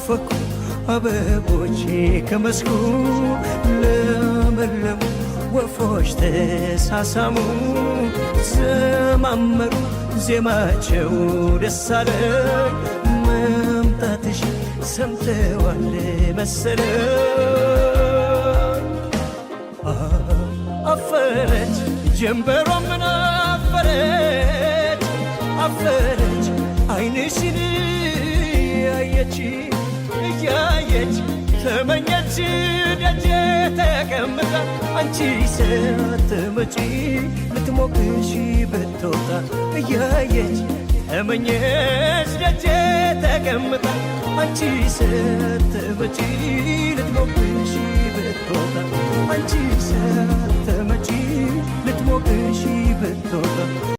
ፈኩ አበቦች ከመስኩ ለመለሙ፣ ወፎች ተሳሳሙ ዘማመሩ፣ ዜማቸው ደስ አለኝ። መምጣትሽ ሰምተዋል መሰለኝ። አፈረች ጀንበሯ፣ ምን አፈረች፣ አፈረች አይንሽን እያየች እያየች ተመኘች ደጄ ተቀምጣ አንቺ ስትመጪ ልትሞቅሽ ብትወጣ። እያየች ተመኘች ደጄ ተቀምጣ አንቺ ስትመጪ ልትሞቅሽ ብትወጣ፣ አንቺ ስትመጪ ልትሞቅሽ ብትወጣ።